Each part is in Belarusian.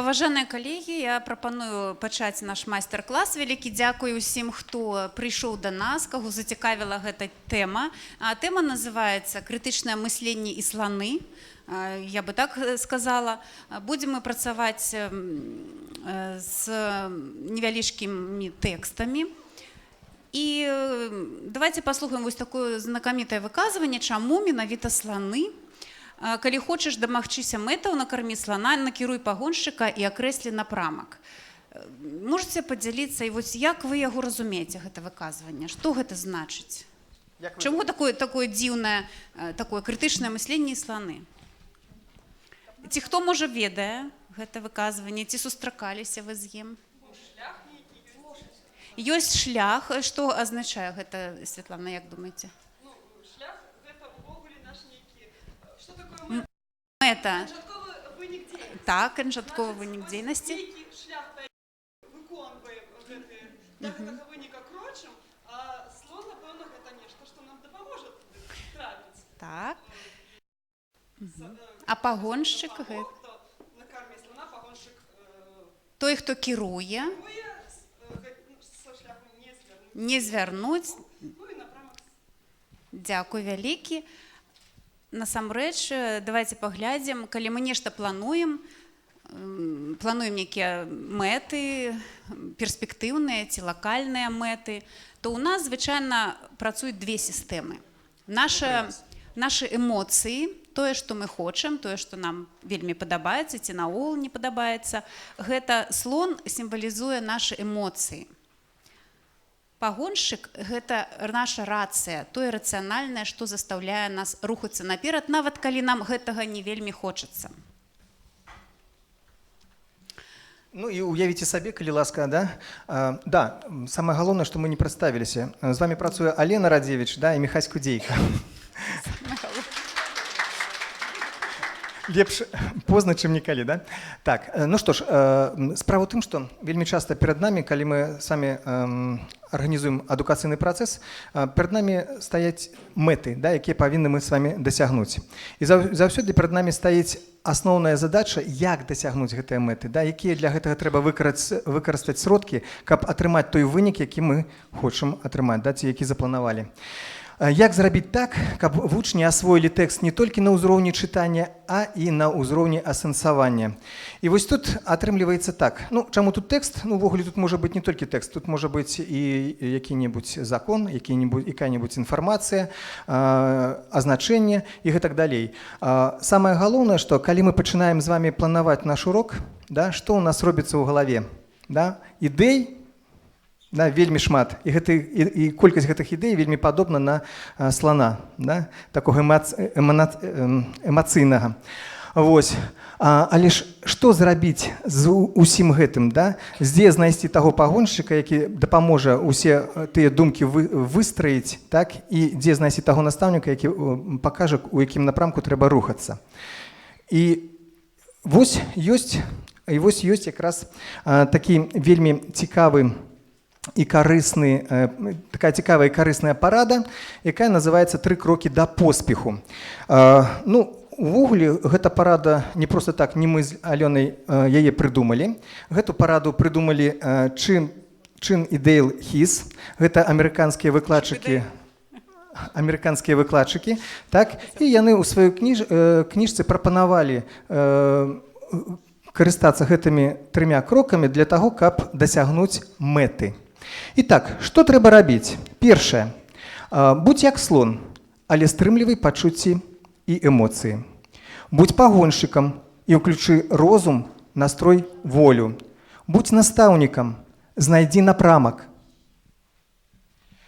Паважаныя калегі, я прапаную пачаць наш майстар-клас. Вялікі дзякуй усім, хто прыйшоў да нас, каго зацікавіла гэта тэма. Тэма называецца «Крытычнае мысленне і сланы». Я бы так сказала. Будзем мы працаваць з невялічкімі тэкстамі. І давайте паслухаем вось такое знакамітае выказванне, чаму менавіта сланы. Калі хочаш дамагчыся мэтаў, накармі слана, накіруй пагоншчыка і акрэслі напрамак. Можаце падзяліцца, і вось як вы яго разумееце, гэта выказванне? Што гэта значыць? Чаму такое дзіўнае, такое крытычнае мысленне і сланы? Ці хто, можа, ведае гэта выказванне, ці сустракаліся вы з ім? Ёсць шлях, што азначае гэта, Святлана, як думаеце? Ну, шлях — гэта увогуле наш нейкі, што такое мэта? Мэта. Канчатковы вынік дзейнасці. Так, канчатковы вынік Значыць, дзейнасці. Нейкі шлях, па якім выконваем гэты, да гэтага выніка крочым, а слон, напэўна, гэта нешта, што нам дапаможа туды трапіць. А пагоншчык Дапамог, гэта? то накармі слона, пагоншчык Той, хто кіруе, кіруе, ну, са шляху не звярнуць. Не звярнуць. Ну і напрамак. Дзякуй вялікі. Насамрэч, давайте паглядзім, калі мы нешта плануем, плануем нейкія мэты, перспектыўныя ці лакальныя мэты, то ў нас звычайна працуюць две сістэмы. Нашы эмоцыі, тое, што мы хочам, тое, што нам вельмі падабаецца ці наогул не падабаецца, гэта слон сімвалізуе нашы эмоцыі. Пагоншчык — гэта наша рацыя, тое рацыянальнае, што застаўляе нас рухацца наперад, нават калі нам гэтага не вельмі хочацца. Ну і уявіце сабе, калі ласка, да? Да, самае галоўнае, што мы не прадставіліся. З вами працуе Алена Радзевіч, да, і Міхась Кудзейка. Лепш позна, чым нікалі, да? Так, ну што ж, справа ў тым, што вельмі часта перад намі, калі мы самі арганізуем адукацыйны працэс, перад намі стаяць мэты, да, якія павінны мы з вами дасягнуць. І заўсёды перад намі стаіць асноўная задача, як дасягнуць гэтыя мэты, да, якія для гэтага трэба выкарыстаць сродкі, каб атрымаць той вынік, які мы хочам атрымаць, да, ці які запланавалі. Як зрабіць так, каб вучні асвоілі тэкст не толькі на ўзроўні чытання, а і на ўзроўні асэнсавання? І вось тут атрымліваецца так. Ну, чаму тут тэкст? Ну, увогуле тут можа быць не толькі тэкст, тут можа быць і які-небудзь закон, якая-небудзь інфармацыя, азначэнне і гэтак далей. Самае галоўнае, што калі мы пачынаем з вами планаваць наш урок, да, што ў нас робіцца ў галаве? Да? Ідэй, да, вельмі шмат. І колькасць гэтых ідэй вельмі падобна на слана, да? Такога эмацыйнага. Вось. Але ж што зрабіць з усім гэтым, да? Дзе знайсці таго пагоншчыка, які дапаможа усе тыя думкі выстраіць, так? І дзе знайсці таго настаўніка, які пакажа, у якім напрамку трэба рухацца? І вось ёсць якраз такі вельмі цікавы і карысны, такая цікавая і карысная парада, якая называецца «Тры крокі да поспеху». Увогуле, гэта парада не проста так, не мы з Алёнай яе прыдумалі. Гэту параду прыдумалі Чын і Дейл Хіс. Гэта амерыканскія выкладчыкі. Амерыканскія выкладчыкі, так? І яны ў сваёй кніжцы прапанавалі карыстацца гэтымі трымя крокамі для таго, каб дасягнуць мэты. І так, што трэба рабіць? Першае. Будзь як слон, але стрымлівай пачуцці і эмоцыі. Будзь пагоншчыкам і ўключы розум, настрой, волю. Будзь настаўнікам, знайдзі напрамак.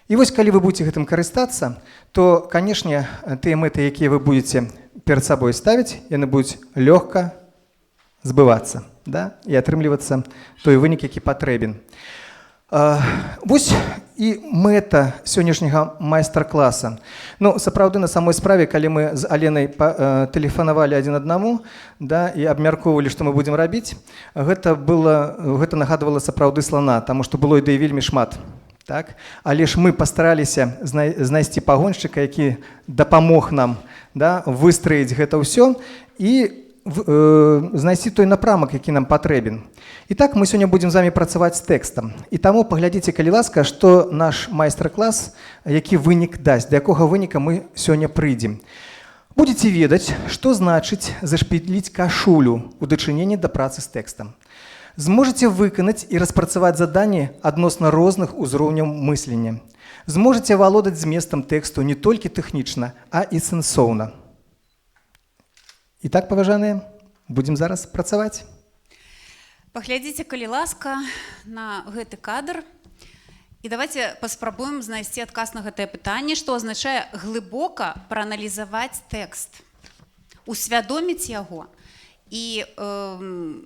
І вось калі вы будзеце гэтым карыстацца, то, канешне, тыя мэты, якія вы будзеце перад сабой ставіць, яны будуць лёгка збывацца, да? І атрымлівацца той вынік, які патрэбен. Вось і мэта сённяшняга майстар-класа. Ну, сапраўды, на самой справе, калі мы з Аленай тэлефанавалі адзін аднаму, да, і абмяркоўвалі, што мы будзем рабіць, гэта нагадвала сапраўды слана, таму што было ідэй вельмі шмат. Так? Але ж мы пастараліся знайсці пагоншчыка, які дапамог нам, да, выстраіць гэта ўсё і знайсці той напрамак, які нам патрэбен. І так мы сёння будзем з вами працаваць з тэкстам. І таму паглядзіце, калі ласка, што наш майстар-клас, які вынік дасць, да якога выніка мы сёння прыйдзем. Будзеце ведаць, што значыць зашпіліць кашулю ў дачыненні да працы з тэкстам. Зможаце выканаць і распрацаваць заданні адносна розных узроўняў мыслення. Зможаце валодаць зместам тэксту не толькі тэхнічна, а і сэнсоўна. І так, паважаныя, будзем зараз працаваць. Паглядзіце, калі ласка, на гэты кадр. І давайте паспрабуем знайсці адказ на гэтае пытанне, што азначае глыбока прааналізаваць тэкст, усвядоміць яго і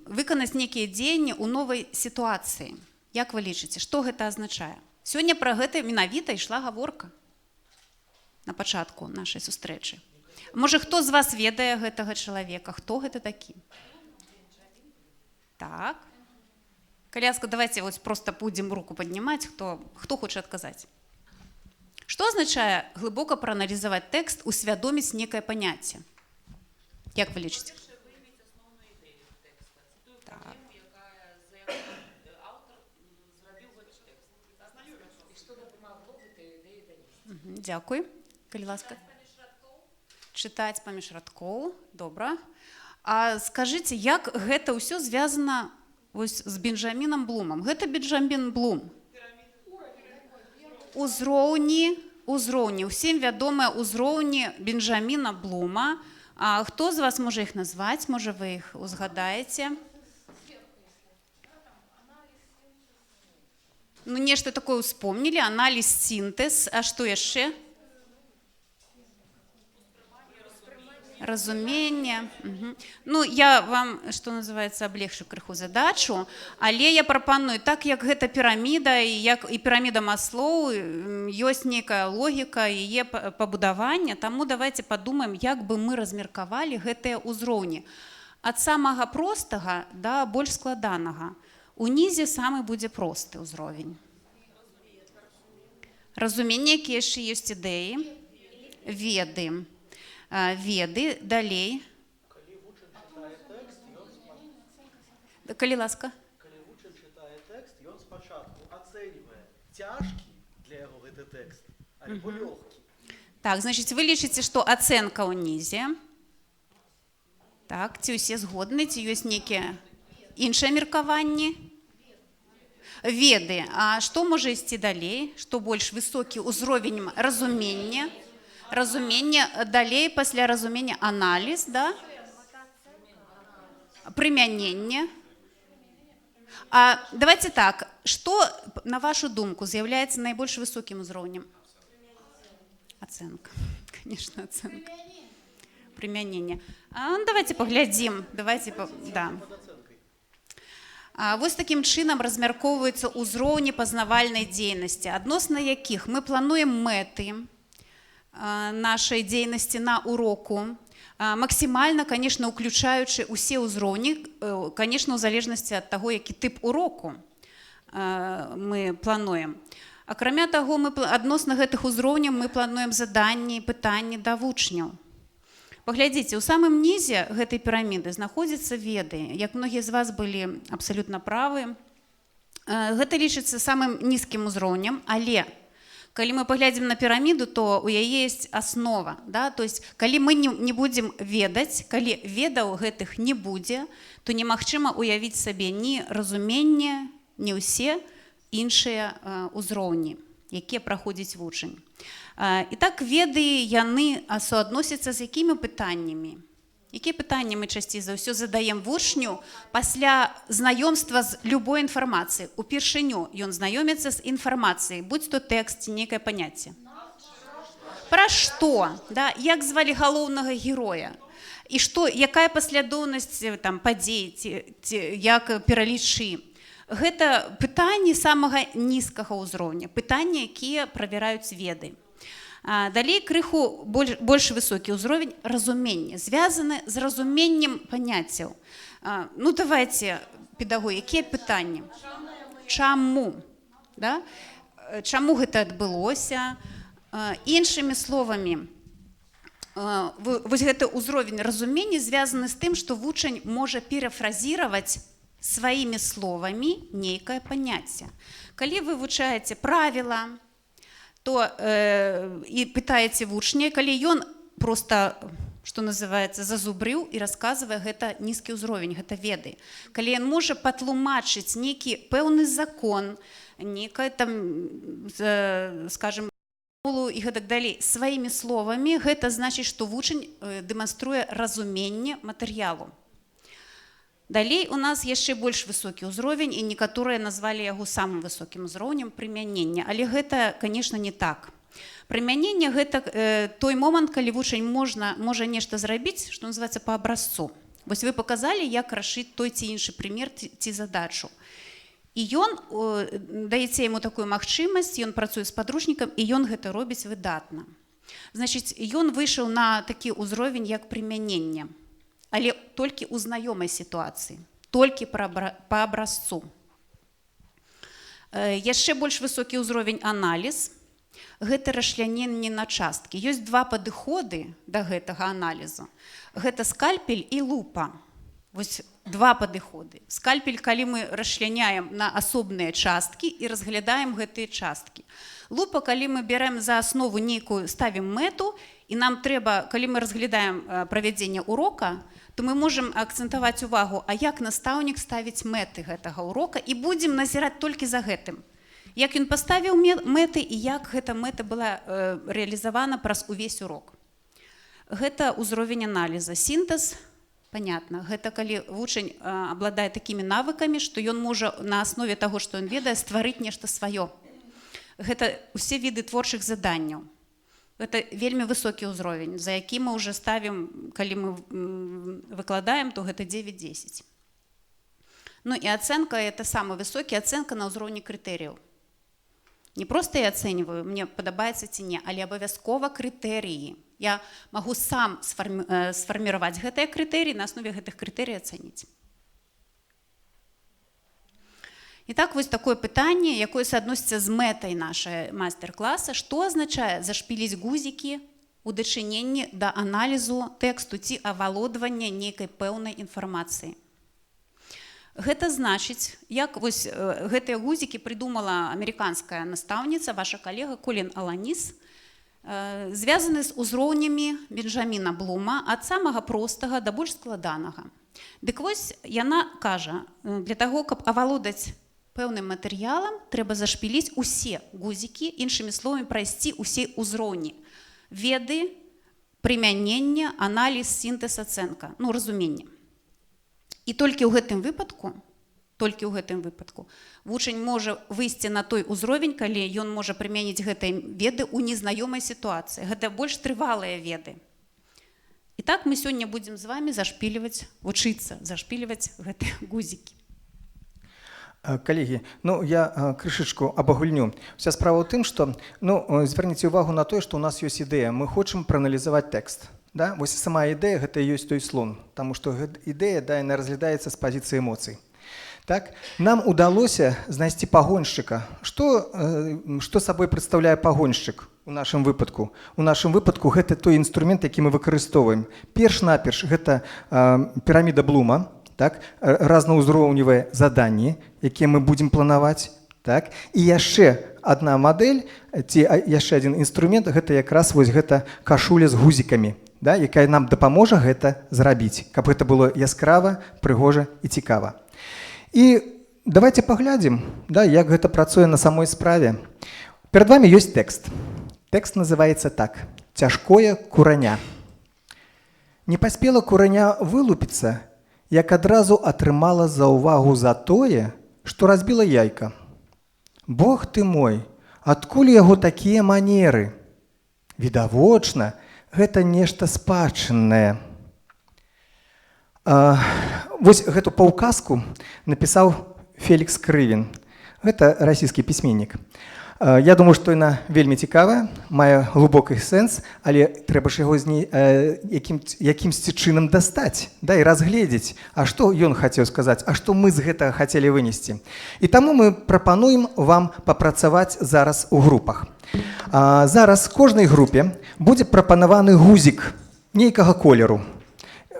выканаць нейкія дзеянні ў новай сітуацыі. Як вы лічыце, што гэта азначае? Сёння пра гэта менавіта ішла гаворка на пачатку нашай сустрэчы. Можа, хто з вас ведае гэтага чалавека, хто гэта такі? Так. Калі ласка, давайте вось просто будзем руку паднімаць, хто хоча адказаць. Што азначае глыбока прааналізаваць тэкст, усвядоміць некае паняцце? Як вы лічыце? Выявіць асноўную ідэю тэкста, ці тую праблему, якая за якой аўтар зрабіў гэты тэкст. І што дапамагло гэтай ідэі данесці. Дзякуй. Калі ласка. Чытаць паміж радкоў. Добра. А скажыце, як гэта ўсё звязана вось з Бенджамінам Блумам? Гэта Бенджамін Блум. Узроўні, усім вядомыя ўзроўні Бенджаміна Блума. А хто з вас можа іх назваць? Можа, вы іх узгадаеце? Ну, нешта такое ўспомнілі, аналіз, сінтэз, а што яшчэ? Разуменне. Ну, я вам, што называецца, аблегчу крыху задачу, але я прапаную, так як гэта піраміда, і як і піраміда Маслоу, ёсць некая логіка яе пабудавання, таму давайте падумаем, як бы мы размеркавалі гэтыя ўзроўні. Ад самага простага да больш складанага. Унізе самы будзе просты ўзровень. Разуменне, якія яшчэ ёсць ідэі? Веды. Веды, далей. Калі ласка. Калі вучань чытае тэкст, ён спачатку ацэньвае, цяжкі для яго гэты тэкст альбо лёгкі. Так, значыць, вы лічыце, што ацэнка ўнізе. Так, ці ўсе згодны, ці ёсць нейкія іншыя меркаванні? Веды. А што можа ісці далей? Што больш высокі ўзровень разумення? Разуменне, далей пасля разумення аналіз, да? Прымяненне. А давайте так, што, на вашу думку, з'яўляецца найбольш высокім узроўнем? Ацэнка. Конечно, ацэнка. Прымяненне. А, ну, давайте паглядзім. Давайте да. Вось такім чынам размяркоўваюцца ўзроўні пазнавальнай дзейнасці, адносна якіх мы плануем мэты нашай дзейнасці на уроку, максімальна, конечно, уключаючы ўсе ўзроўні, конечно, у залежнасці ад таго, які тып уроку мы плануем. Акрамя таго, адносна гэтых узроўняў мы плануем заданні і пытанні да вучняў. Паглядзіце, у самым нізе гэтай піраміды знаходзяцца веды. Як многія з вас былі абсалютна правы, гэта лічыцца самым нізкім узроўнем, але калі мы паглядзім на піраміду, то у яе есть аснова. Да? То есть, калі мы не будзем ведаць, калі ведаў гэтых не будзе, то немагчыма уявіць сабе ні разуменне, ні ўсе іншыя ўзроўні, якія праходзіць вучань. І так веды яны суадносяцца з якімі пытаннямі? Якія пытанні мы часцей за ўсё задаем вучню пасля знаёмства з любой інфармацыяй? Упершыню ён знаёміцца з інфармацыяй, будзь то тэкст ці нейкае паняцце. Пра што? Да? Як звалі галоўнага героя? І што, якая паслядоўнасць, там, падзей, ці як пералічы? Гэта пытанні самага нізкага ўзроўня, пытанні, якія правяраюць веды. Далей крыху больш высокі ўзровень разумення, звязаны з разуменнем паняццяў. Давайте, педагогі, якія пытанні? Чаму? Да? Чаму гэта адбылося? Іншымі словамі, Вось гэты ўзровень разумення звязаны з тым, што вучань можа перафразировать сваімі словамі нейкае паняцце. Калі вы вывучаеце правіла, то і пытаеце вучня, калі ён просто, что называется, зазубрыў і расказвае, гэта нізкі ўзровень, гэта веды. Калі ён можа патлумачыць нейкі пэўны закон, некае там, скажем, і гэтак далей сваімі словамі, гэта значыць, што вучань дэманструе разуменне матэрыялу. Далей у нас яшчэ больш высокі ўзровень, і некаторыя назвалі яго самым высокім узроўнем — прымянення, але гэта, конечно, не так. Прымяненне — гэта той момант, калі вучань можа нешта зрабіць, что называется, по образцу. Вось вы показалі, як рашыць той ці іншы пример ці задачу. І ён даеце яму такую магчымасць, ён працуе з падручнікам, і ён гэта робіць выдатна. Значыць, ён выйшаў на такі ўзровень, як прымяненне, але толькі ў знаёмай сітуацыі, толькі па образцу. Яшчэ больш высокі ўзровень — аналіз. Гэта расчляненне на часткі. Ёсць два падыходы да гэтага аналізу. Гэта скальпель і лупа. Вось два падыходы. Скальпель, калі мы расчляняем на асобныя часткі і разглядаем гэтыя часткі. Лупа, калі мы бярэм за аснову нейкую, ставім мэту, і нам трэба, калі мы разглядаем правядзенне урока, то мы можам акцэнтаваць увагу, а як настаўнік ставіць мэты гэтага урока, і будзем назіраць толькі за гэтым. Як ён паставіў мэты і як гэта мэта была рэалізавана праз увесь урок. Гэта ўзровень аналіза. Сінтэз, понятно, гэта калі вучань абладае такімі навыкамі, што ён можа на аснове таго, што ён ведае, стварыць нешта сваё. Гэта ўсе віды творчых заданняў. Гэта вельмі высокі ўзровень, за які мы ўжо ставім, калі мы выкладаем, то гэта 9-10. Ну і ацэнка — это самы высокі, ацэнка на ўзроўні крытэрыяў. Не просто я ацэньваю, мне падабаецца ці не, але абавязкова крытэрыі. Я магу сам сфарміраваць гэтыя крытэрыі, на аснове гэтых крытэрый ацэніць. І так, вось такое пытанне, якое суадносіцца з мэтай нашай майстар-класа: што азначае зашпіліць гузікі ў дачыненні да аналізу тэксту ці авалодвання нейкай пэўнай інфармацыі? Гэта значыць, як вось гэтыя гузікі прыдумала амерыканская настаўніца, ваша калега Колін Аланіс, звязаны з узроўнямі Бенджаміна Блума ад самага простага да больш складанага. Дык вось, яна кажа, для таго, каб авалодаць пэўным матэрыялам, трэба зашпіліць усе гузікі, іншымі словамі, прайсці ўсе ўзроўні. Веды, прымяненне, аналіз, сінтэз, ацэнка, ну, разуменне. І толькі ў гэтым выпадку, толькі ў гэтым выпадку вучань можа выйсці на той узровень, калі ён можа прымяніць гэтыя веды ў незнаёмай сітуацыі. Гэта больш трывалыя веды. І так мы сёння будзем з вамі зашпіліваць, вучыцца зашпіліваць гэтыя гузікі. Калегі, ну я крышачку абагульню. Вся справа ў тым, што, ну, звярніце ўвагу на тое, што ў нас ёсць ідэя. Мы хочам прааналізаваць тэкст. Да? Вось сама ідэя — гэта і ёсць той слон, таму што ідэя, да, яна разглядаецца з пазіцыі эмоцый. Так? Нам удалося знайсці пагоншчыка. Што сабой прадстаўляе пагоншчык у нашым выпадку? У нашым выпадку гэта той інструмент, які мы выкарыстоўваем. Перш-наперш гэта піраміда Блума, так? Разнаўзроўневыя заданні, якія мы будзем планаваць. Так? І яшчэ адна мадэль ці яшчэ адзін інструмент — гэта якраз вось гэта кашуля з гузікамі, да, якая нам дапаможа гэта зрабіць, каб гэта было яскрава, прыгожа і цікава. І давайте паглядзім, да, як гэта працуе на самой справе. Перад вами ёсць тэкст. Тэкст называецца так: «Цяжкое кураня». Не паспела кураня вылупіцца, як адразу атрымала заўвагу за тое, што разбіла яйка. Бог ты мой, адкуль яго такія манеры? Відавочна, гэта нешта спадчыннае. Вось гэту паўказку напісаў Фелікс Крывін. Гэта расійскі пісьменнік. Я думаю, што яна вельмі цікавая, мае глыбокі сэнс, але трэба ж яго якімсьці чынам дастаць, да, і разгледзець, а што ён хацеў сказаць, а што мы з гэтага хацелі вынесці. І таму мы прапануем вам папрацаваць зараз у групах. Зараз кожнай групе будзе прапанаваны гузік. нейкага колеру.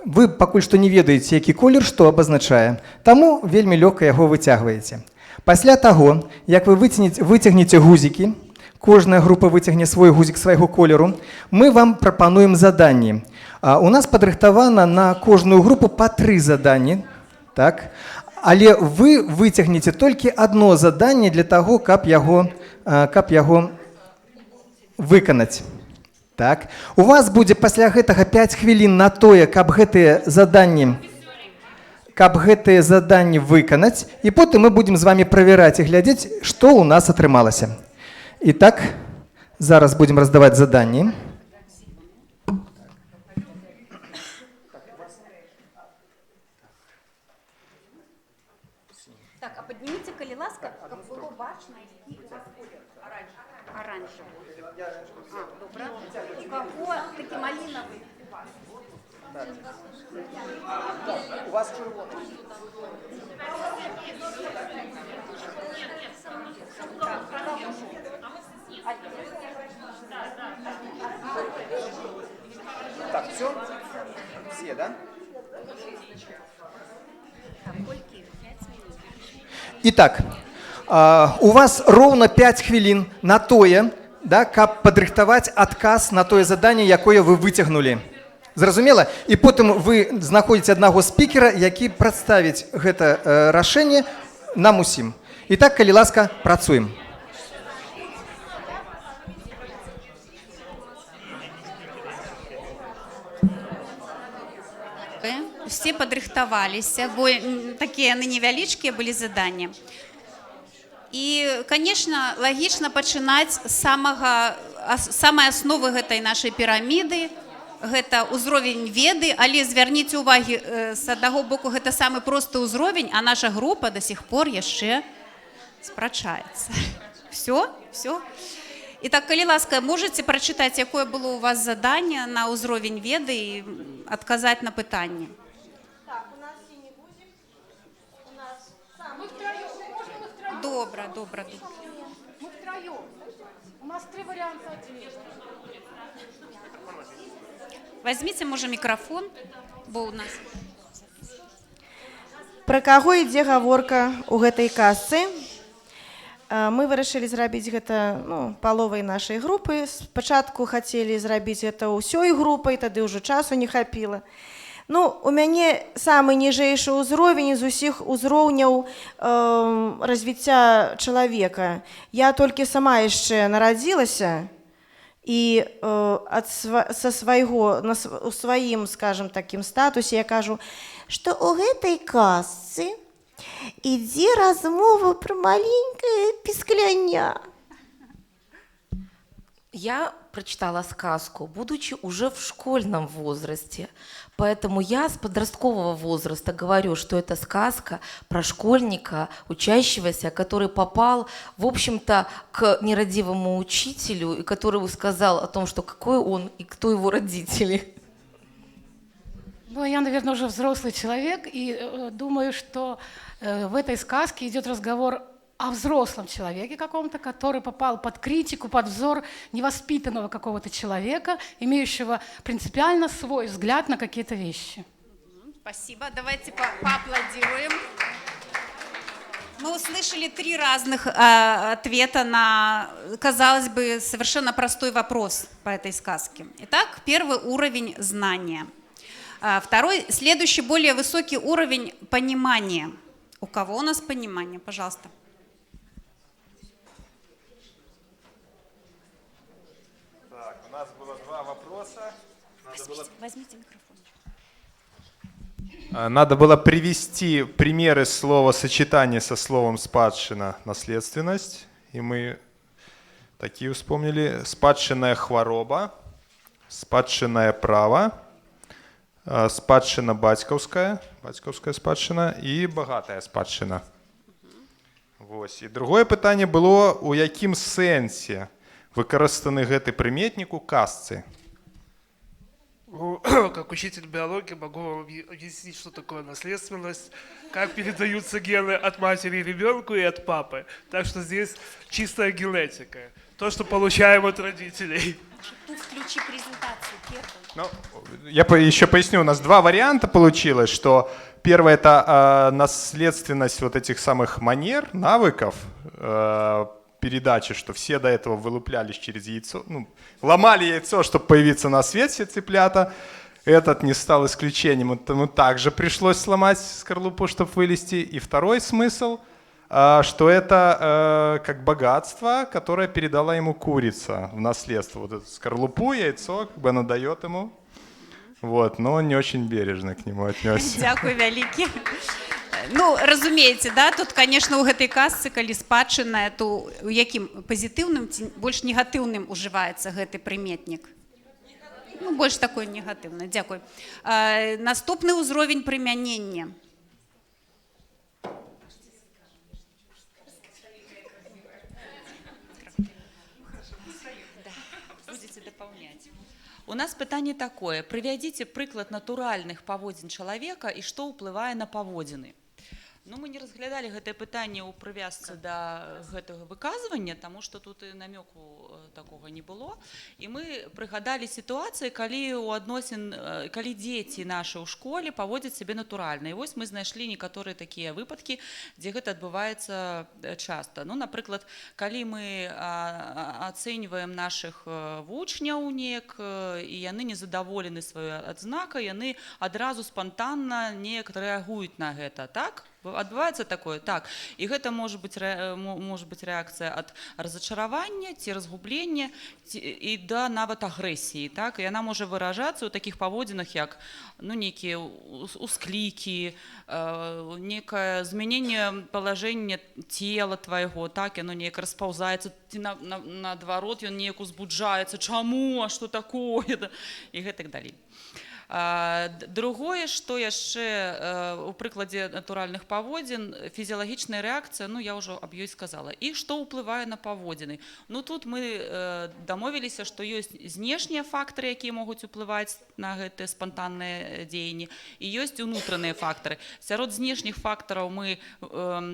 Вы пакуль што не ведаеце, які колер што абазначае, таму вельмі лёгка яго выцягваеце. Пасля таго, як вы выцягнеце гузікі, кожная група выцягне свой гузік свайго колеру, мы вам прапануем заданні. У нас падрыхтавана на кожную групу па тры заданні, так? Але вы выцягнеце толькі адно заданне для таго, каб яго выканаць. Так. У вас будзе пасля гэтага 5 хвілін на тое, каб гэтыя заданні выканаць, і потым мы будзем з вами правяраць і глядзець, што ў нас атрымалася. І так, зараз будзем раздаваць заданні. Так, а падніміце, калі ласка, каб было бачна, які у вас колер. Оранжевый. А, добра. У каго такі малінавы? У вас. У вас чырвоны. Так, каго? Так, все? Все, да? Так, колькі? 5 минут. Итак, у вас роўна 5 хвілін на тое, да, каб падрыхтаваць адказ на тое заданне, якое вы выцягнулі. Зразумела? І потым вы знаходзіце аднаго спікера, які прадставіць гэта рашэнне нам усім. І так, калі ласка, працуем. Усе падрыхтаваліся, бо такія яны невялічкія былі заданні. І, конечно, лагічна пачынаць з самай асновы гэтай нашай піраміды. Гэта ўзровень веды, але звярніце ўвагі, з аднаго боку гэта самы просты ўзровень, а наша група до сих пор яшчэ спрачаецца. Все, все. І так, калі ласка, можете прачытаць, якое было у вас заданне на ўзровень веды, і адказаць на пытанне? Так, у нас синий гузик. У нас самый Мы втроем. Можно мы втроем? Добра, добра, добра. Мы втроем. У нас три варианта ответа. Возьмите, можа, мікрафон, бо у нас. Пра каго ідзе гаворка ў гэтай казцы? Мы вырашылі зрабіць гэта, ну, паловай нашай групы. Спачатку хацелі зрабіць гэта ўсёй групай, тады ўжо часу не хапіла. Ну, у мяне самы ніжэйшы ўзровень з усіх узроўняў развіцця чалавека. Я толькі сама яшчэ нарадзілася і са свайго у сваім, скажем, такім статусе я кажу, што ў гэтай казцы ідзе размова пра маленькае піскляня. Я прочитала сказку, будучи уже в школьном возрасте. Поэтому я с подросткового возраста говорю, что это сказка про школьника, учащегося, который попал, в общем-то, к нерадивому учителю, и который сказал о том, что какой он и кто его родители. Ну, а я, наверное, уже взрослый человек и думаю, что в этой сказке идет разговор о взрослом человеке каком-то, который попал под критику, под взор невоспитанного какого-то человека, имеющего принципиально свой взгляд на какие-то вещи. Спасибо. Давайте поаплодируем. Мы услышали три разных ответа на, казалось бы, совершенно простой вопрос по этой сказке. Итак, первый уровень знания. Второй, следующий, более высокий уровень понимания. У кого у нас понимание? Пожалуйста. Так, у нас было два вопроса. Надо было, Возьмите микрофон. Надо было привести примеры словосочетания со словом «спадчына», наследственность. И мы такие вспомнили. Спадчынная хвароба, спадчыннае права, спадчына бацькаўская, бацькаўская спадчына і багатая спадчына. Вось. І другое пытанне было, у якім сэнсе выкарыстаны гэты прыметнік у казцы? Ну, как учитель биологии могу вам объяснить, что такое наследственность, как передаются гены от матери ребенку и от папы. Так что здесь чистая генетика. То, что получаем от родителей. Тут включи презентацию. Ну, я еще поясню, у нас два варианта получилось, что первое — это наследственность вот этих самых манер, навыков, передачи, что все до этого вылуплялись через яйцо, ну, ломали яйцо, чтобы появиться на свет все цыплята. Этот не стал исключением, ему также пришлось сломать скорлупу, чтобы вылезти. И второй смысл, что это как богатство, которое передала ему курица в наследство. Вот эту скорлупу, яйцо, как бы она дает ему. Вот, но он не очень бережно к нему отнесся. Дзякуй вялікі. Ну, разумееце, да, тут, конечно, у гэтай казцы, калі спадчынная, то у якім пазітыўным ці больш негатыўным ужываецца гэты прыметнік? Ну, больш такой негатыўны. Дзякуй. Наступны ўзровень прымянення. Будете дополнять. У нас пытанне такое. Прывядзіце прыклад натуральных паводзін чалавека і што ўплывае на паводзіны. Ну, мы не разглядалі гэтае пытанне ў прывязцы да гэтага выказвання, таму што тут і намёку такога не было. І мы прыгадалі сітуацыі, калі ў адносін, калі дзеці нашы ў школе паводзяць сябе натуральна. І вось мы знайшлі некаторыя такія выпадкі, дзе гэта адбываецца часта. Ну, напрыклад, калі мы ацэньваем нашых вучняў неяк, і яны незадаволены сваёй адзнакай, яны адразу спантанна неяк рэагуюць на гэта, так? Адбываецца такое, так. І гэта можа быць рэакцыя ад разачаравання ці разгублення, ці, і да нават агрэсіі, так? І яна можа выражацца ў такіх паводзінах, як, ну, нейкія усклікі, некае змяненне палажэння цела твайго, так, яно неяк распаўзаецца, ці наадварот, ён неяк узбуджаецца, чаму, а што такое, і гэтак далей. Другое, што яшчэ у прыкладзе натуральных паводзін, фізіялагічная рэакцыя, ну, я ўжо аб ёй сказала. І што ўплывае на паводзіны? Ну, тут мы дамовіліся, што ёсць знешнія фактары, якія могуць уплываць на гэтыя спантанныя дзеянні, і ёсць унутраныя фактары. Сярод знешніх фактараў мы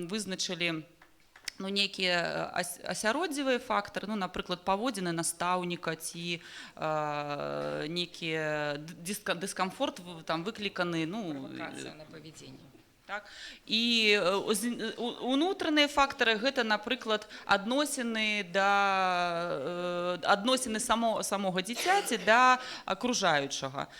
вызначылі, ну, нейкія асяроддзевыя фактары, ну, напрыклад, паводзіны настаўніка ці нейкія дыскамфорт там выкліканы, ну, Провокацыя на паведзенне. Так? І унутраныя фактары гэта, напрыклад, адносіны адносіны самога дзіцяці да акружаючага.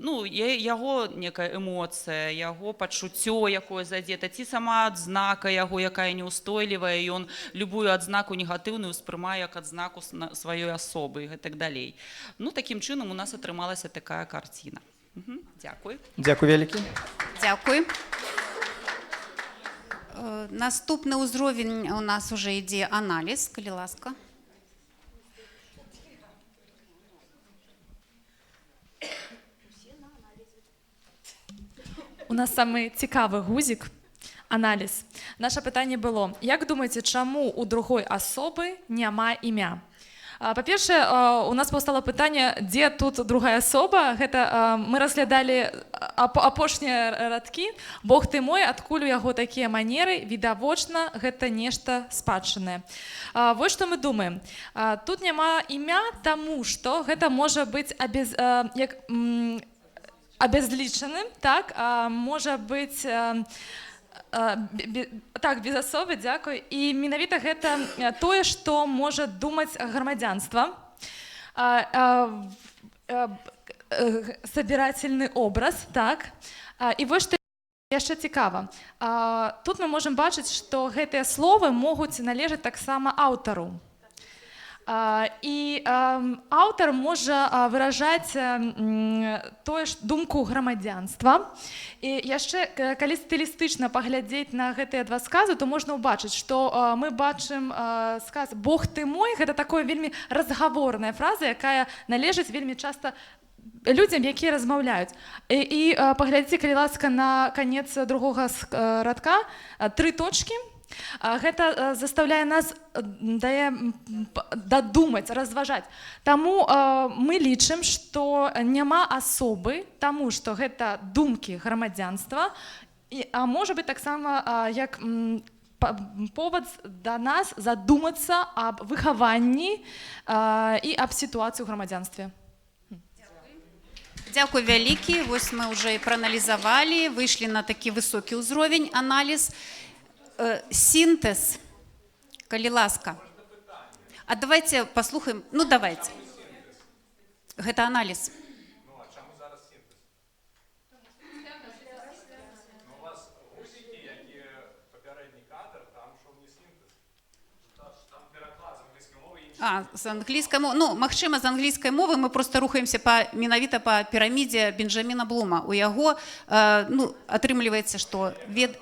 Ну, яго некая эмоцыя, яго пачуццё, якое задзета, ці сама адзнака яго, якая неустойлівая, і ён любую адзнаку негатыўную ўспрымае як адзнаку сваёй асобы і гэтак далей. Ну, такім чынам у нас атрымалася такая карціна. Дзякуй. Дзякуй вялікі. Дзякуй. Наступны ўзровень у нас уже ідзе аналіз, калі ласка. У нас самы цікавы гузік аналіз. Наша пытанне было: як думаеце, чаму у другой асобы няма імя? Па-першае, у нас паўстала пытанне, дзе тут другая асоба. Гэта мы разглядалі апошнія радкі. Бог ты мой, адкуль у яго такія манеры, відавочна, гэта нешта спадчыннае. Вось што мы думаем. Тут няма імя, таму што гэта можа быць абязлічаным, так, можа быць... Так, без асобы, дзякуй. І менавіта гэта тое, што можа думаць грамадзянства. Собирательны образ, так. І вось што яшчэ цікава. Тут мы можам бачыць, што гэтыя словы могуць належаць таксама аўтару. І аўтар можа выражаць тое ж думку грамадзянства. І яшчэ, калі стылістычна паглядзець на гэтыя два сказы, то можна ўбачыць, што мы бачым сказ «Бог ты мой», гэта такая вельмі разгаворная фраза, якая належыць вельмі часта людзям, якія размаўляюць. І паглядзіце, калі ласка, на канец другога радка, тры точкі. Гэта заставляе нас дае дадумаць, разважаць. Таму мы лічым, што няма асобы, таму што гэта думкі грамадзянства, а можа быць таксама як повод да нас задумацца аб выхаванні і аб сітуацыі ў грамадзянстве. Дзякуй вялікі. Вось мы ўжо і прааналізавалі, выйшлі на такі высокі ўзровень аналіз. Сінтэз, калі ласка. А давайте паслухаем, ну давайте. Гэта аналіз. Ну, а чаму зараз сінтэз? Ну, у вас гузікі, які папярэдні кадр, там ішоў не сінтэз. Там пераклад з англійскай мовы і А, з англійскай мовы, ну, магчыма, з англійскай мовы мы просто рухаемся менавіта па пірамідзе Бенджаміна Блума. У яго, ну, атрымліваецца, што вед...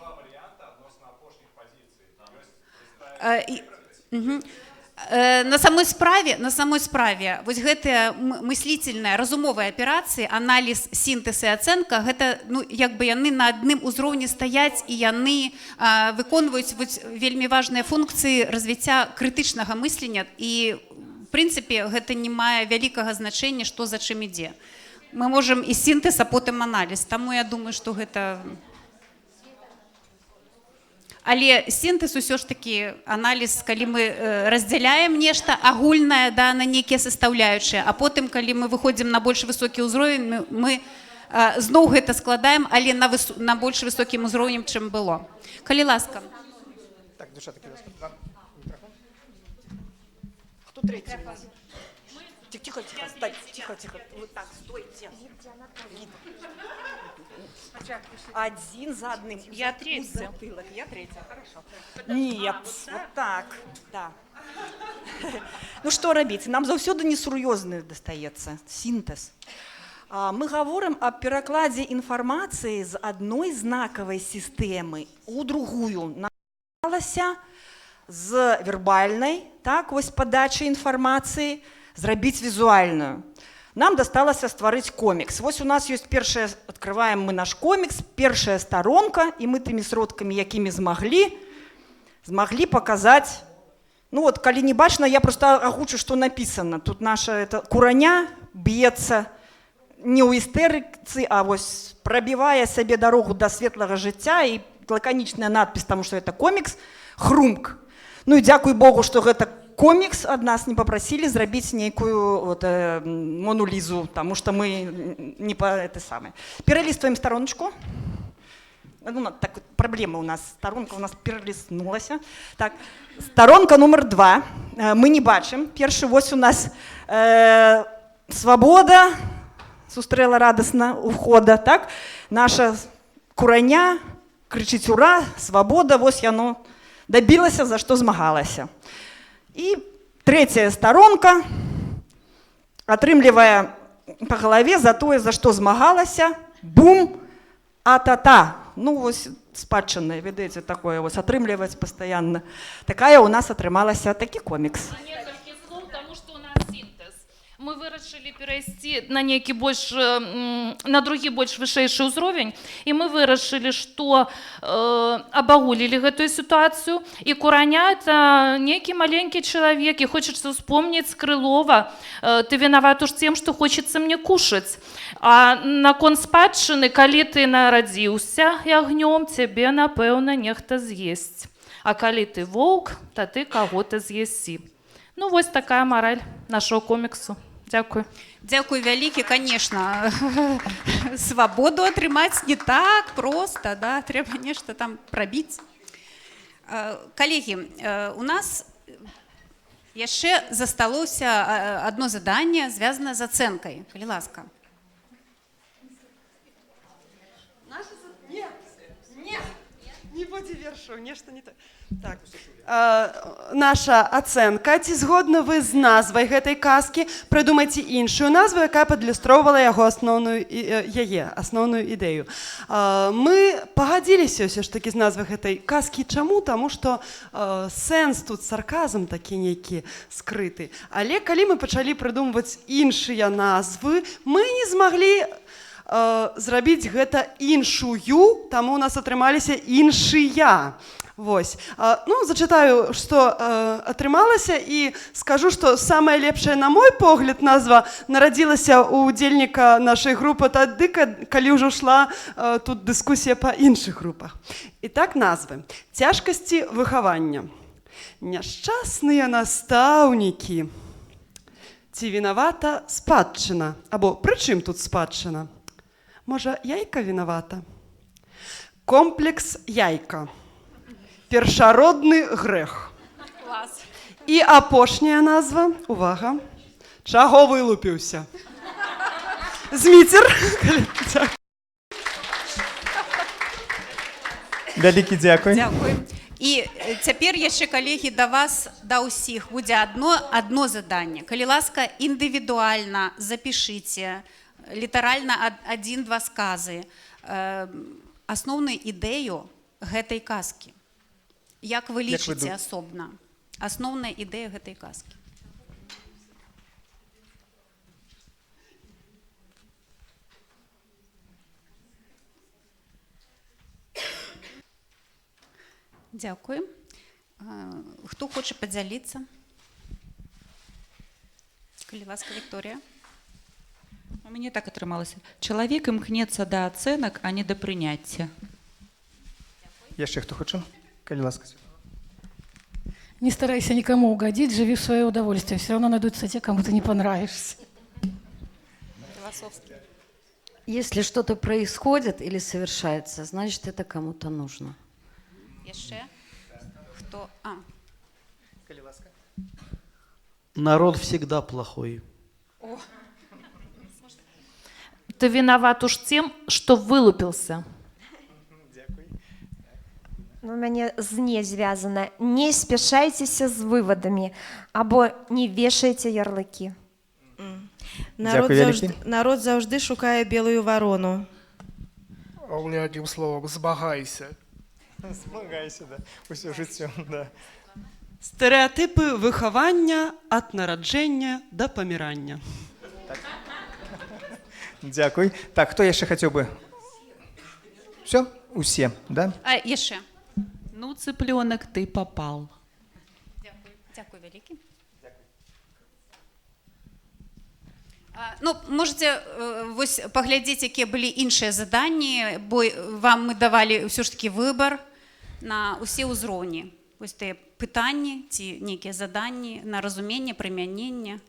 На самой справе, вось гэтыя мыслительная, разумовыя аперацыі, аналіз, сінтэз і ацэнка, гэта, ну, як бы яны на адным узроўні стаяць і яны выконваюць вось вельмі важныя функцыі развіцця крытычнага мыслення і, в прынцыпе, гэта не мае вялікага значэння, што за чым ідзе. Мы можам і сінтэз, а потым аналіз. Таму я думаю, што гэта... Але сінтэз усё ж такі аналіз, калі мы раздзяляем нешта агульнае, да, на нейкія састаўляючыя, а потым, калі мы выходзім на больш высокі ўзровень, мы зноў гэта складаем, але на больш высокім узроўнем, чым было. Калі ласка. Так, дзяўчаты, калі ласка. Вам мікрафон. Хто трэці у нас? Тихо, тихо, стой, тихо, тихо. Вот так, стойте. Один за одним. Я третья. Затылок. Я третья, хорошо. Нет, вот так, да. Ну что рабіць? Нам заўсёды несур'ёзны дастаецца сінтэз. Мы гаворым аб перакладзе інфармацыі з адной знакавай сістэмы у другую. Намагалася з вербальнай, так, вось падачы інфармацыі зрабіць візуальную. Нам дасталася стварыць комікс. Вось у нас ёсць першая, открываем мы наш комікс, першая старонка, і мы тымі сродкамі, якімі змаглі паказаць. Ну вот, калі не бачна, я просто агучу, што напісана. Тут наша это, кураня б'ецца не ў істэрыцы, а вось прабівае сабе дарогу да светлага жыцця, і лаканічная надпіс, таму што это комікс, хрумк. Ну і дзякуй Богу, што гэта комікс, ад нас не папрасілі зрабіць нейкую вот, Мону Лізу, таму што мы не па это самае. Пералістваем староначку. Ну, так, праблема у нас, старонка у нас пераліснулася. Так, старонка нумар 2. Мы не бачым. Першы вось у нас свабода сустрэла радасна у входа, так? Наша кураня крычыць ура, свабода, вось яно дабілася, за што змагалася. І трэцяя старонка атрымлівае па галаве за тое, за што змагалася, бум, а-та-та. Ну, вось спадчыннае, ведаеце, такое вось атрымліваць пастаянна. Такая у нас атрымалася такі комікс. Некалькі слоў, таму што у нас сінтэз. Мы вырашылі перайсці на нейкі больш, на другі больш вышэйшы ўзровень, і мы вырашылі, што абагулілі гэтую сітуацыю, і кураня это нейкі маленькі чалавек, і хочацца ўспомніць Крылова, ты виноват уж тем, что хочется мне кушать. А наконт спадчыны, калі ты нарадзіўся ягнём, цябе, напэўна, нехта з'есць. А калі ты воўк, то ты каго-то з'ясі. Ну, вось такая мараль нашого коміксу. Дзякую. Дзякуй вялікі, конечно. Свабоду атрымаць не так проста, да? Трэба нешта там прабіць. Калегі, у нас яшчэ засталося одно заданне, звязанае з ацэнкай. Калі ласка. Нет, нет, не будзе вершаў, нешта не так. Так. Наша ацэнка. Ці згодны вы з назвай гэтай казкі? Прыдумайце іншую назву, якая б адлюстроўвала яго асноўную яе асноўную ідэю. Мы пагадзіліся ўсё ж такі з назвай гэтай казкі. Чаму? Таму што сэнс тут, сарказм такі нейкі скрыты. Але калі мы пачалі прыдумваць іншыя назвы, мы не змаглі зрабіць гэта іншую, таму у нас атрымаліся іншыя. Вось. Ну, зачытаю, што атрымалася, і скажу, што самая лепшая, на мой погляд, назва нарадзілася у удзельніка нашай групы тады, калі ўжо шла тут дыскусія па іншых групах. І так, назвы. Цяжкасці выхавання. Няшчасныя настаўнікі. Ці вінавата спадчына? Або пры чым тут спадчына? Можа, яйка вінавата? Комплекс яйка. Першародны грэх. Клас. І апошняя назва, увага, чаго вылупіўся? Зміцер. Вялікі дзякуй. Дзякуй. І цяпер яшчэ, калегі, да вас, да ўсіх будзе адно заданне. Калі ласка, індывідуальна запішыце літаральна адзін-два сказы асноўную ідэю гэтай казкі. Як вы Як вы лічыце асобна? Асноўная ідэя гэтай казкі. Дзякую. Хто хоча падзяліцца? Калі ласка, Вікторія. У мяне так атрымалася. Чалавек імкнецца да ацэнак, а не да прыняцця. Яшчэ хто хоча? Калі ласка. Не старайся никому угодить, живи в свое удовольствие. Все равно найдутся те, кому ты не понравишься. Философски. Если что-то происходит или совершается, значит, это кому-то нужно. Яшчэ? Хто? А. Калі ласка. Народ всегда плохой. О. Ты виноват уж тем, что вылупился. Ну, у мяне з не звязана. Не спяшайцеся з выводамі або не вешайце ярлыкі. Народ Дзякуй заўжды, вялікі. народ заўжды шукае белую варону. А у меня одним словом, змагайся. Змагайся, да. Усё жыццё, да. Стэрэатыпы выхавання ад нараджэння да памірання. Дзякуй. Так, хто яшчэ хацеў бы? Всё? Усе, да? А, яшчэ. Ну, цыпленок, ты попал. Дзякуй. Дзякуй вялікі. Ну, можете вось паглядзець, якія былі іншыя заданні, бо вам мы давалі ўсё ж такі выбар на ўсе ўзроўні. Вось тыя пытанні ці нейкія заданні на разуменне, прымяненне.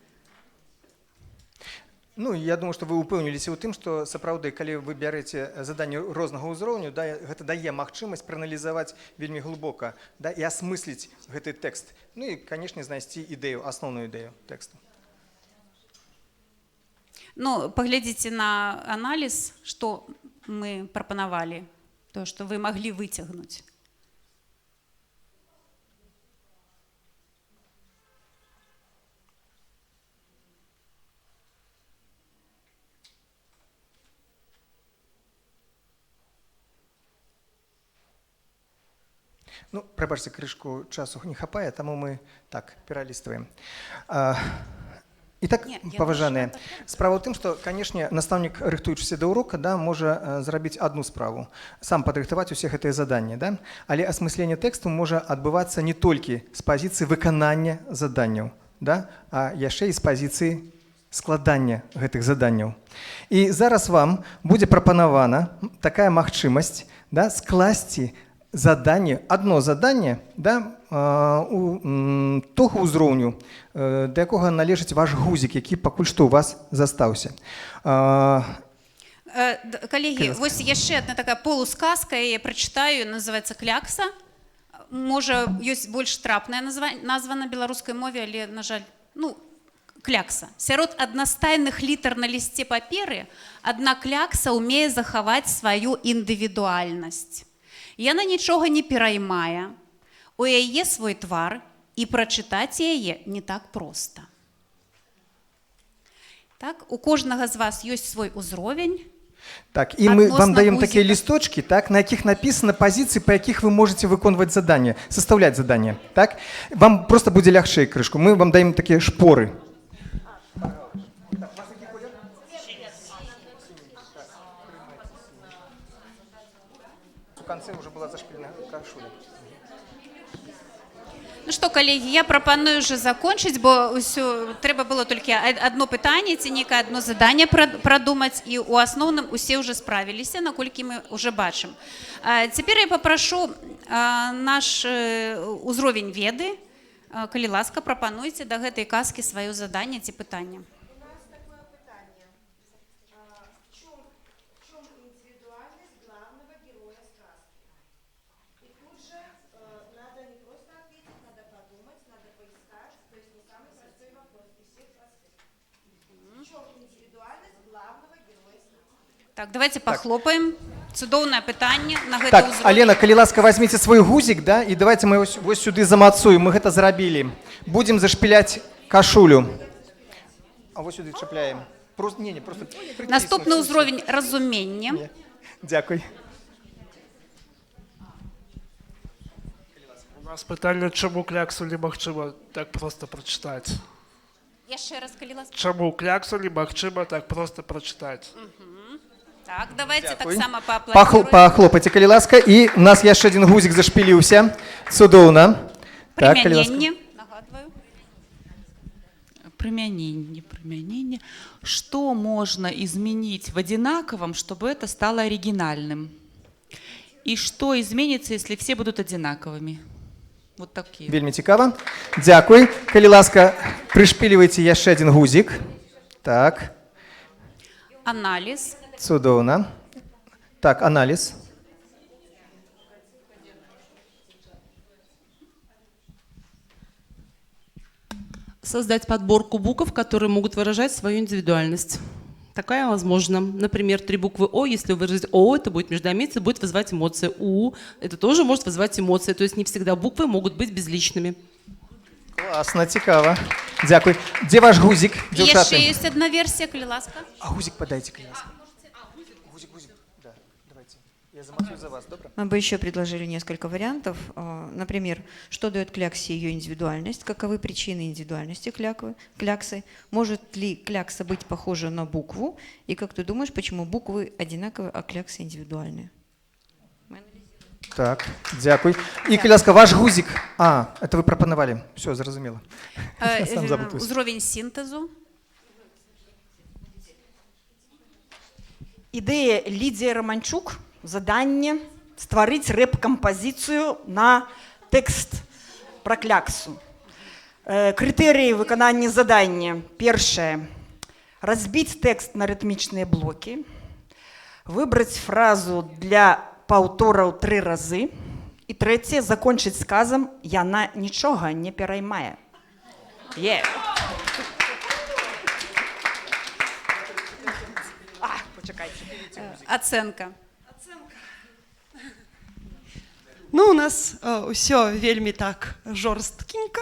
Ну, я думаю, што вы ўпэўніліся ў тым, што сапраўды, калі вы бярэце заданне рознага ўзроўню, да, гэта дае магчымасць прааналізаваць вельмі глыбока, да, і асмысліць гэты тэкст. Ну і, канешне, знайсці ідэю, асноўную ідэю тэксту. Ну, паглядзіце на аналіз, што мы прапанавалі, то, што вы маглі выцягнуць. Ну, прабачце, крышку часу не хапае, таму мы так пералістваем. І так, Не, я паважаныя, справа ў тым, што, канешне, настаўнік, рыхтуючыся да урока, да, можа зрабіць адну справу, сам падрыхтаваць усе гэтыя заданні, да? Але асмысленне тэксту можа адбывацца не толькі з пазіцыі выканання заданняў, да, а яшчэ і з пазіцыі складання гэтых заданняў. І зараз вам будзе прапанавана такая магчымасць, да, скласці заданне, адно заданне, да, у того ўзроўню, да якога належыць ваш гузік, які пакуль што ў вас застаўся. Калегі, Калі ласка. вось яшчэ адна такая полусказка, я яе прачытаю, называецца «Клякса». Можа, ёсць больш трапная назва на беларускай мове, але, на жаль, ну, клякса. Сярод аднастайных літар на лісце паперы адна клякса ўмее захаваць сваю індывідуальнасць. Яна нічога не пераймае, у яе свой твар, і прачытаць яе не так проста. Так, у кожнага з вас ёсць свой узровень. Так, і мы вам Адносна даем такія гузіка. лісточкі, так, на якіх напісана пазіцыі, па якіх вы можете выконваць заданне, састаўляць заданне. Так? Вам просто будзе лягчэй крышку. Мы вам даем такія шпоры. У канцы уже была зашпілена кашуля. Ну што, калегі, я прапаную уже закончыць, бо ўсё трэба было толькі адно пытанне ці нейкае адно заданне прадумаць, і ў асноўным усе ўжо справіліся, наколькі мы уже бачым. Цяпер я папрашу наш узровень веды, Калі ласка, прапануйце да гэтай казкі сваё заданне ці пытанне. У нас такое пытанне. В чем индивидуальность главного героя сказки? И тут же надо не просто ответить, надо подумать, надо поискать. То есть не самый простой вопрос из всех простых. В чем индивидуальность главного героя сказки? Так, давайте пахлопаем. Цудоўнае пытанне на гэты Так, ўзровень. Алена, калі ласка, возьмите свой гузік, да, і давайте мы вось сюды замацуем. Мы гэта зрабілі. Будзем зашпіляць кашулю. А вось сюды чапляем. Просто, не, просто прыціснуць. Наступны ўзровень — разуменне. Дзякуй. У нас пытанне, чаму кляксу немагчыма так проста прачытаць. Яшчэ раз, калі ласка. Чаму кляксу немагчыма так проста прачытаць? Так, давайте Дзякуй. таксама пааплодируем. Пахлопайце, калі ласка. І у нас яшчэ адзін гузік зашпіліўся. Цудоўна. Так, калі ласка. Прымяненне, нагадваю. Применение, применение. Что можно изменить в одинаковом, чтобы это стало оригинальным? И что изменится, если все будут одинаковыми? Вот такие. Вельмі цікава. Дзякуй. Калі ласка, прышпілівайце яшчэ адзін гузік. Так, Аналіз. Цудоўна. Так, аналіз. Создать подборку букв, которые могут выражать свою индивидуальность. Такая возможна. Например, три буквы О, если выразить О, это будет междометие, будет вызывать эмоции. У, это тоже может вызывать эмоции. То есть не всегда буквы могут быть безличными. Класна, цікава. Дзякуй. Дзе ваш гузік, І дзяўчаты? яшчэ ёсць адна версія, калі ласка. А гузік падайце, калі ласка. Гузік, гузік. Да, давайте. Я замацую за вас, добра? Мы бы еще предложили несколько вариантов. Например, что дает кляксе ее индивидуальность, каковы причины индивидуальности кляксы, может ли клякса быть похожа на букву, и как ты думаешь, почему буквы одинаковые, а кляксы индивидуальные? Так, дзякуй. І, калі ласка, ваш гузік. А, это вы прапанавалі. Все, зразумела. Я сам запутаюсь. Узровень сінтэзу. Ідэя Лідія Романчук, заданне стварыць рэп-кампазіцыю на тэкст пра кляксу. Крытэрыі выканання задання. Першае. Разбіць тэкст на рытмічныя блокі. Выбраць фразу для паўтораў тры разы. І трэцяе, закончыць сказам «Яна нічога не пераймае». Е. А, пачакайце. Ацэнка. Ну, у нас ўсё вельмі так жорсткенька.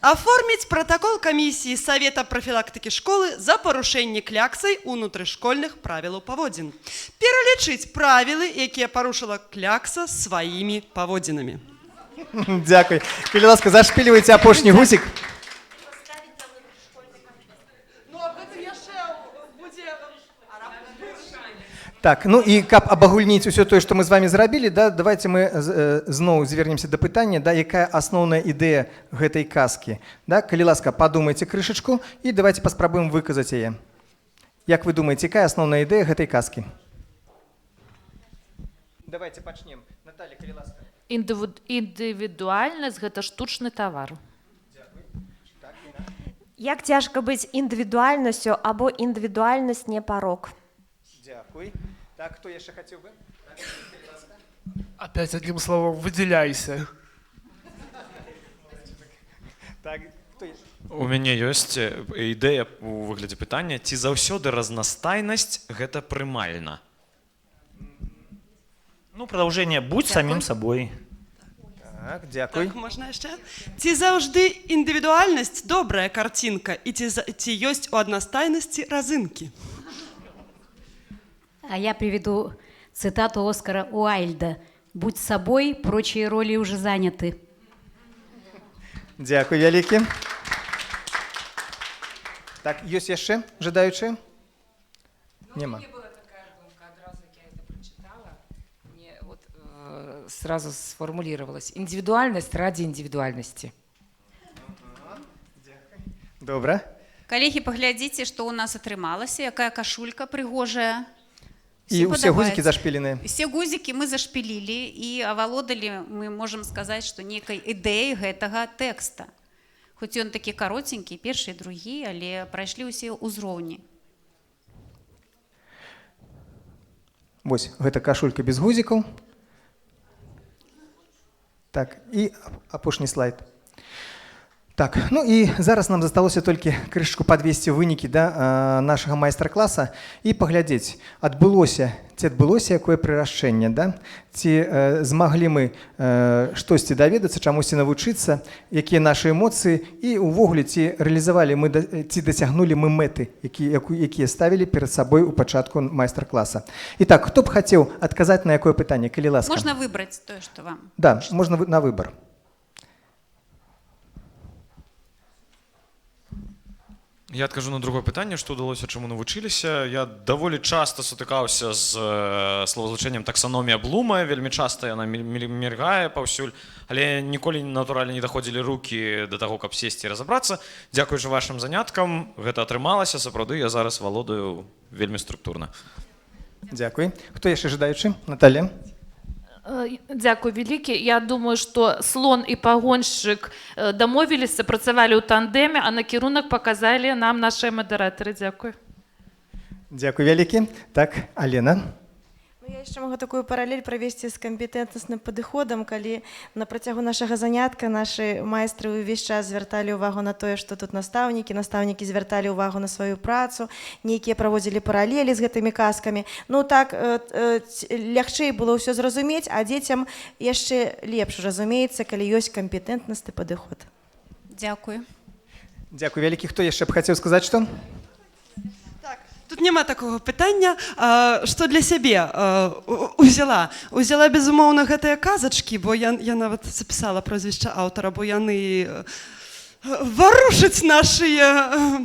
Оформить протокол комиссии Совета профилактики школы за парушэнне кляксай унутрышкольных правілаў паводзін. Пералічыць правілы, якія парушыла клякса сваімі паводзінамі. Дзякуй. Калі ласка, зашпілівайце апошні гузік. Ну, аб гэтым яшчэ будзе. Так, ну і каб абагульніць усё тое, што мы з вами зрабілі, да, давайте мы зноў звернемся да пытання, да, якая асноўная ідэя гэтай казкі. Да, калі ласка, падумайце крышачку і давайте паспрабуем выказаць яе. Як вы думаеце, якая асноўная ідэя гэтай казкі? Давайте пачнем. Наталья, калі ласка. Індывідуальнасць — гэта штучны тавар. Як цяжка быць індывідуальнасцю або індывідуальнасць не парок. Дзякуй. Так, хто яшчэ хацеў бы? Так, калі ласка. Опять одним словом, выделяйся. Так, хто яшчэ? У мяне ёсць ідэя у выглядзе пытання, ці заўсёды разнастайнасць гэта прымальна? Ну, продолжение: будь Дзякуй. самим собой. Так, дзякуй. Так, можна яшчэ? Ці заўжды індывідуальнасць добрая карцінка і ці ёсць у аднастайнасці разынкі? А я приведу цитату Оскара Уайльда: «Будь собой, прочие роли уже заняты». Дзякуй вялікі. Так, ёсць яшчэ жадаючыя? Няма. Мне вот сразу сформулировалось. Индивидуальность ради индивидуальности. Добра. Калегі, паглядзіце, што ў нас атрымалася, якая кашулька прыгожая. І Всім ўсе гузікі падабаецца. Зашпіленыя. Все гузікі мы зашпілілі і авалодалі, мы можам сказаць, што нейкай ідэі гэтага тэкста. Хоць ён такі кароценькі, першы і другі, але прайшлі ўсе ўзроўні. Вось, гэта кашулька без гузікаў. Так, і апошні слайд. Так, ну і зараз нам засталося толькі крышачку падвесці вынікі, да, нашага майстар-класа і паглядзець, адбылося ці адбылося якое прырашчэнне, да? Ці змаглі мы штосьці даведацца, чамусьці навучыцца, якія нашы эмоцыі і ўвогуле ці рэалізавалі мы, ці дасягнулі мы мэты, якія ставілі перад сабой у пачатку майстар-класа. І так, хто б хацеў адказаць на якое пытанне, калі ласка? Можна выбраць тое, што вам. Да, можна на выбар. Я адкажу на другое пытанне, што ўдалося, чаму навучыліся. Я даволі часта сутыкаўся з словазлучэннем таксаномія Блума, вельмі часта яна мільгае паўсюль, але ніколі натуральна не даходзілі рукі да таго, каб сесці і разабрацца. Дзякуючы вашым заняткам гэта атрымалася, сапраўды я зараз валодаю вельмі структурна. Дзякуй. Хто яшчэ жадаючы? Наталья. Дзякуй вялікі. Я думаю, што слон і пагоншчык дамовіліся, працавалі ў тандэме, а накірунак паказалі нам нашыя мадэратары. Дзякуй. Дзякуй вялікі. Так, Алена. Ну, я яшчэ магу такую паралель правесці з кампетэнтнасным падыходам, калі на працягу нашага занятка нашы майстры ўвесь час звярталі ўвагу на тое, што тут настаўнікі, настаўнікі звярталі ўвагу на сваю працу, нейкія праводзілі паралелі з гэтымі казкамі. Ну так лягчэй было ўсё зразумець, а дзецям яшчэ лепш разумеецца, калі ёсць кампетэнтнасны падыход. Дзякую. Дзякуй вялікі. Хто яшчэ б хацеў сказаць што? Тут няма такога пытання, што для сябе узяла. Узяла, безумоўна, гэтыя казачкі, бо я нават запісала прозвішча аўтара, бо яны варушаць нашыя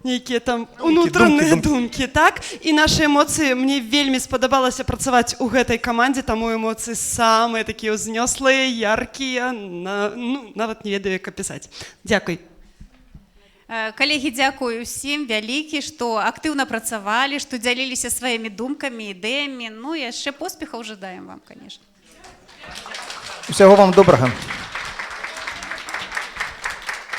нейкія там унутраныя думкі. Думкі, так? І нашы эмоцыі, мне вельмі спадабалася працаваць у гэтай камандзе, таму эмоцыі самыя такія ўзнёслыя, яркія, ну, нават не ведаю, як апісаць. Дзякуй. Калегі, дзякую ўсім вялікі, што актыўна працавалі, што дзяліліся сваімі думкамі, ідэямі. Ну, яшчэ поспехаў жадаем вам, конечно. Усяго вам добрага.